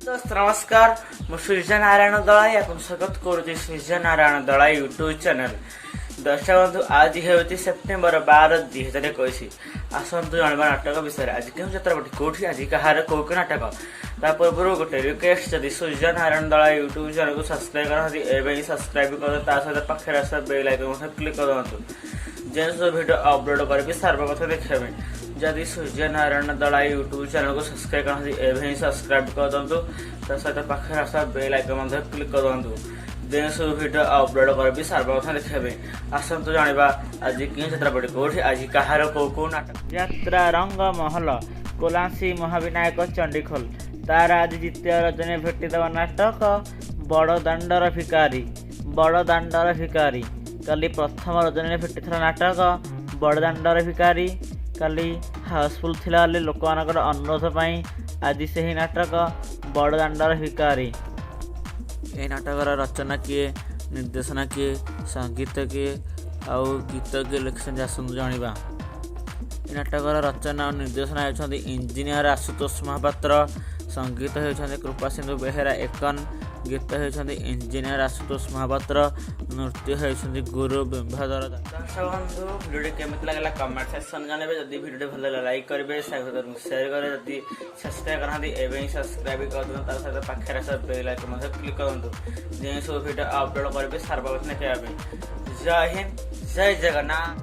ଦୋସ୍ତ, ନମସ୍କାର। ମୁଁ ସୂର୍ଯ୍ୟ ନାରାୟଣ ଦଳାଇ, ଆପଣଙ୍କୁ ସ୍ୱାଗତ କରୁଛି ସୂର୍ଯ୍ୟ ନାରାୟଣ ଦଳାଇ ୟୁଟ୍ୟୁବ ଚ୍ୟାନେଲ। ଦର୍ଶକ ବନ୍ଧୁ, ଆଜି ହେଉଛି ସେପ୍ଟେମ୍ବର 12, 2021। ଆସନ୍ତୁ ଜାଣିବା ନାଟକ ବିଷୟରେ। ଆଜି କେଉଁ ଯାତ୍ରାପାଟି, କୋଉଠି, ଆଜି କାହାର କୋଉ କୋଉ ନାଟକ। ତା ପୂର୍ବରୁ ଗୋଟେ ରିକ୍ୱେଷ୍ଟ, ଯଦି ସୂର୍ଯ୍ୟ ନାରାୟଣ ଦଳାଇ ୟୁଟ୍ୟୁବ ଚ୍ୟାନେଲକୁ ସବସ୍କ୍ରାଇବ କରନ୍ତି, ଏବେ ହିଁ ସବସ୍କ୍ରାଇବ କରନ୍ତୁ। ତା ସହିତ ପାଖରେ ଆସିବା ବେଲ୍ ଆଇକନ୍ ମଧ୍ୟ କ୍ଲିକ୍ କରନ୍ତୁ, ଯେଉଁ ସବୁ ଭିଡ଼ିଓ ଅପଲୋଡ଼ କରିବି ସର୍ବପ୍ରଥମେ ଦେଖିବା ପାଇଁ। ଯଦି ସୂର୍ଯ୍ୟ ନାରାୟଣ ଦଳାଇ ୟୁଟ୍ୟୁବ ଚ୍ୟାନେଲକୁ ସବସ୍କ୍ରାଇବ କରନ୍ତି, ଏବେ ହିଁ ସବସ୍କ୍ରାଇବ କରିଦିଅନ୍ତୁ। ତା ସହିତ ପାଖରେ ଆସିବା ବେଲ୍ ଆଇକନ୍ ମଧ୍ୟ କ୍ଲିକ୍ କରନ୍ତୁ, ଯେଉଁ ସବୁ ଭିଡ଼ିଓ ଅପଲୋଡ଼ କରିବି ସର୍ବପ୍ରଥମେ ଦେଖିବା ପାଇଁ। ଆସନ୍ତୁ ଜାଣିବା ଆଜି କେଉଁ ଯାତ୍ରାପାଟି, କୋଉଠି, ଆଜି କାହାର କୋଉ କୋଉ ନାଟକ। ଯାତ୍ରା ରଙ୍ଗମହଲ, କୋଲାସି ମହାବିନାୟକ, ଚଣ୍ଡିଖୋଲ। ତାର ଆଜି ଦ୍ୱିତୀୟ ରଜନୀ ଭେଟିଦେବା ନାଟକ ବଡ଼ ଦାଣ୍ଡର ଭିକାରୀ। ବଡ଼ ଦାଣ୍ଡର ଭିକାରୀ। କାଲି ପ୍ରଥମ ରଜନୀରେ ଭେଟିଥିଲା ନାଟକ ବଡ଼ ଦାଣ୍ଡର ଭିକାରୀ। କାଲି ହାଉସଫୁଲ୍ ଥିଲା ବୋଲି ଲୋକମାନଙ୍କର ଅନୁରୋଧ ପାଇଁ ଆଜି ସେହି ନାଟକ ବଡ଼ ଦାଣ୍ଡର ଭିକାରୀ। ଏହି ନାଟକର ରଚନା କିଏ, ନିର୍ଦ୍ଦେଶନା କିଏ, ସଙ୍ଗୀତ କିଏ ଆଉ ଗୀତ କିଏ ଲେଖିଛନ୍ତି, ଆସନ୍ତୁ ଜାଣିବା। ଏହି ନାଟକର ରଚନା ଓ ନିର୍ଦ୍ଦେଶନା ହେଉଛନ୍ତି ଇଞ୍ଜିନିୟର ଆଶୁତୋଷ ମହାପାତ୍ର। ସଙ୍ଗୀତ ହେଉଛନ୍ତି କୃପାସିନ୍ଧୁ ବେହେରା ଏକନ। ଗୀତ ହେଉଛନ୍ତି ଇଞ୍ଜିନିୟର ଆଶୁତୋଷ ମହାପାତ୍ର। ନୃତ୍ୟ ହେଉଛନ୍ତି ଗୁରୁ ବିମ୍ବାଧର। ଦର୍ଶକ ବନ୍ଧୁ, ଭିଡ଼ିଓଟି କେମିତି ଲାଗିଲା କମେଣ୍ଟ ସେକ୍ସନ ଜଣାଇବେ। ଯଦି ଭିଡ଼ିଓଟି ଭଲ ଲାଗିଲା, ଲାଇକ୍ କରିବେ, ସାଙ୍ଗସାଥିଙ୍କୁ ସେୟାର କରିବେ। ଯଦି ସବସ୍କ୍ରାଇବ୍ କରନ୍ତି, ଏବେ ହିଁ ସବସ୍କ୍ରାଇବ୍ କରିଦିଅନ୍ତୁ। ତା ସହିତ ପାଖରେ ଆସିବା ବେଲ୍ ଆଇକନ୍ ମଧ୍ୟ କ୍ଲିକ୍ କରନ୍ତୁ, ଯେଉଁ ସବୁ ଭିଡ଼ିଓ ଅପଲୋଡ଼ କରିବେ ସର୍ବପ୍ରଥମେ ଦେଖିବା ପାଇଁ। ଜୟ ହିନ୍ଦ, ଜୟ ଜଗନ୍ନାଥ।